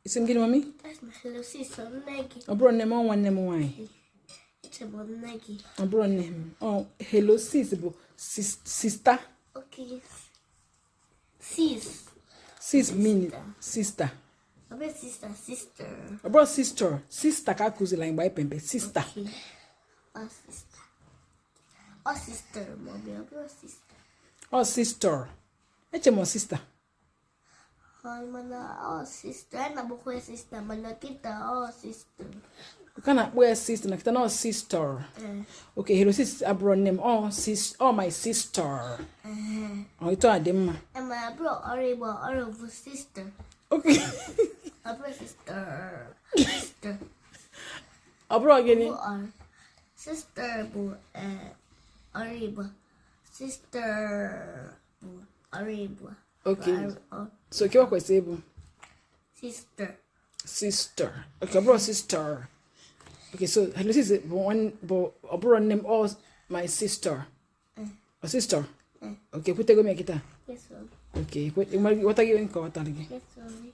Ị sị m gịnị, mummy? Asị m hello sis, nne gị. Ọ bụrọ nne m, ọ nwanne m nwaanyị. Eche bụ nne gị. Ọ bụrọ nne m. Ọ hello sis bụ sister. Okay. Sis. Sis mean sister. Ọ bụrọ sister, sister. Ọ bụrọ sister, sister ka a kụziri anyị mgbe anyị pe mpe, sister. Okay. Ọ sister. Ọ sister, mummy, ọ bụrọ sister. Ọ sister. Eche m ọ sister. Mana ọ sister, a na-akpọkwa sister, mana kịta ọ sister. Ka na-akpọ ya sister na kịta na ọ sister. Okay, hello sis abụrọ nne m, ọ sis, ọ my sister. Ọ etu a dị mma. Ma abụrụ ọrụ Igbo, ọrụ bụ sister. Okay. Ọ bụrụ sister. Sister. Ọ bụrụ gịnị? Sister bụ ọrụ Igbo. Sister bụ ọrụ Igbo. Okay. So ke kwesịrị ịbụ? Sister. Sister. Okay, ọ bụrụ sister. Okay, so hello sis bụ nwanne bụ ọ bụrụ nne m, ọ my sister. Ọ sister. Okay, kwetego m ya kịta? Yes, ma'am. Okay, ghọta gị nke ghọtara gị? Yes, ma'am.